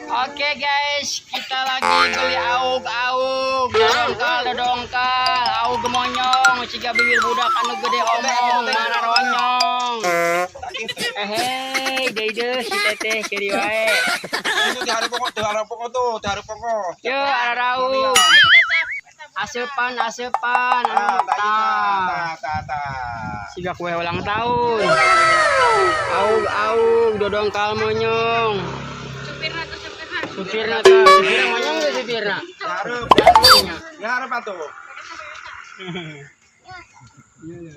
Oke guys, kita lagi beli aug-aug, dodongkal dodongkal, aug gemonyong, siga bibir budak anu gede omong, mararonyong. Eh hei, deui deui si teteh kiri wae. Itu di hari pokok, di hari pokok tuh, di hari pokok. Yo, araraug. Aseupan aseupan, Ah, anu tah. ta ta ta. Siga kue ulang tahun. Aug aug, dodongkal monyong. Supirna tuh, supirna. Supirna tah, supirna monyong geus supirna. Hareup, ya hareup atuh. Iya.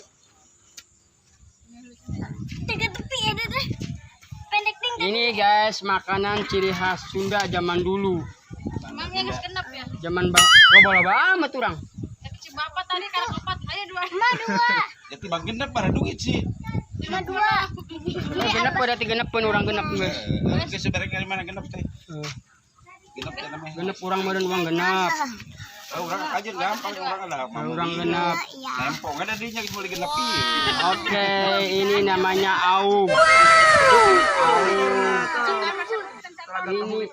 Tiga tepi ya deh. Pendek ding. Ini guys, makanan ciri khas Sunda zaman dulu. Emangnya geus genep ya? Zaman ba loba-loba amat urang. Si bapak tadi karek opat, ayo dua. Ma dua. Ya timbang genep pada duit sih. Ma dua. Genep berarti genepeun urang genep geus. Geus seberek dari mana genep teh? Genep teh namanya. Genep urang meureun uang genep. Oh, urang aja gampang urang lah. Urang genep. Nempong ada dinya geus meuli genep ieu. Oke, ini namanya aug. Aug. Ini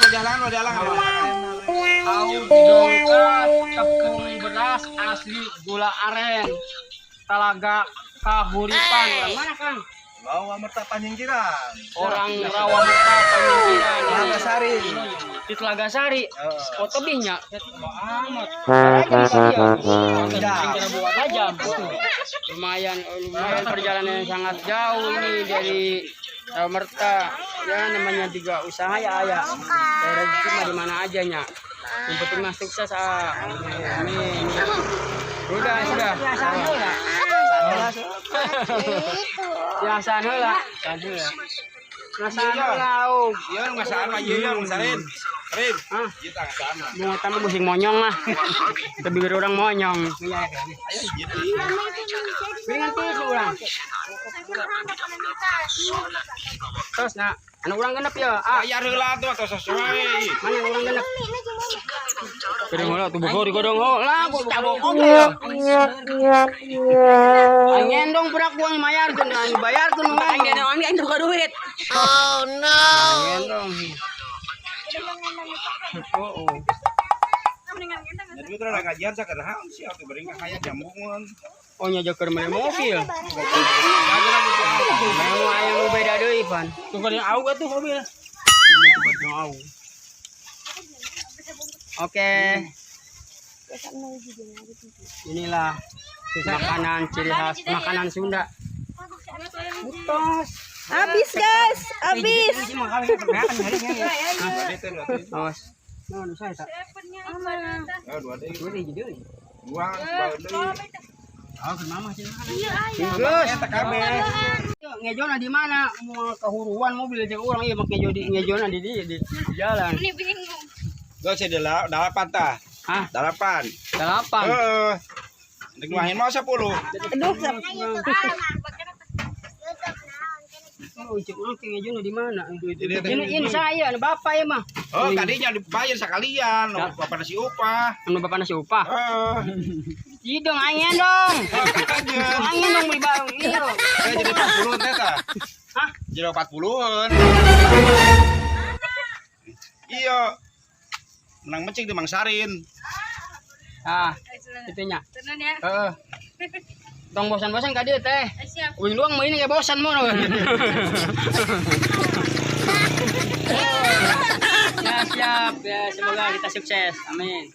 Jalan, jalan, jalan. Aug dongkal tepung beras asli gula aren. Talaga Kahuripan. Orang mana, Kang? Rawa Merta Panyingkiran. Orang Rawa Merta Panyingkiran. Telagasari. Di Telagasari. Oh, tebihnya. Amat. Jam. Lumayan, lumayan perjalanan yang sangat jauh ini dari Rawa Merta. Ya namanya juga usaha ya ayah. Saya rezeki mah di mana aja nya. Yang penting mah sukses ah. Amin. Udah, sudah. Biasaan heula. Biasaan heula. Ngasaan heula, aug. Iya, ngasaan mah ieu ya, ngasarin. Rin. Hah? Ieu tah ngasaan mah. Mau tamu musik monyong lah. Tapi bibir orang monyong. Ayo ieu deui. Ringan tuh urang. Terus nah, anu urang genep ya. Ah, Bayar heula tuh atau sesuai. mana urang genep? Kedeng heula tuh bogor godong heula, gua tabok oge ya. Aing ngendong budak gua mayarkeun, aing bayarkeun aing Aing aing buka duit. Aing ngendong. Oh, oh. Jadi itu ada kajian sakeunaon naon sih atuh beuring kaya jambungan. Oh nya keur meuli mobil. Mau aya nu beda deui pan. Tuh kan aug atuh mobil. Ini tuh baju aug. Oke. Inilah makanan ciri khas makanan Sunda. Butos. Habis guys, habis. Awas. Nah, nu saya tak. Oh, dua deui. Dua deui deui. Dua, dua deui. Oh, ke mama sih. Geus. Eta kabeh. Ngejona di mana? Mau kehuruan mobil jeung urang ieu mah ngejo di ngejona di jalan. Ini bingung. Geus dalapan tah. Hah? Dalapan. Delapan. Heeh. Ndek nuahin mah 10. Aduh, Oh, cek urang teh ngejona di mana? Ini teh. Ini saya, anu bapak ya mah. Oh, tadinya dibayar sekalian, bapak nasi upah. Anu bapak nasi upah. Heeh. Idong aing dong. Makanya. Aing dong beli barang. Iya. Saya jadi 40 teh tah. Hah? Jadi 40-an. Iya. Menang mecing di Mangsarin. Ah, itunya. Tenan ya. Heeh. Tong bosan-bosan ka dieu teh. Eh, siap. Uing doang mah ini kayak bosan mau. Ya siap ya, semoga kita sukses. Amin.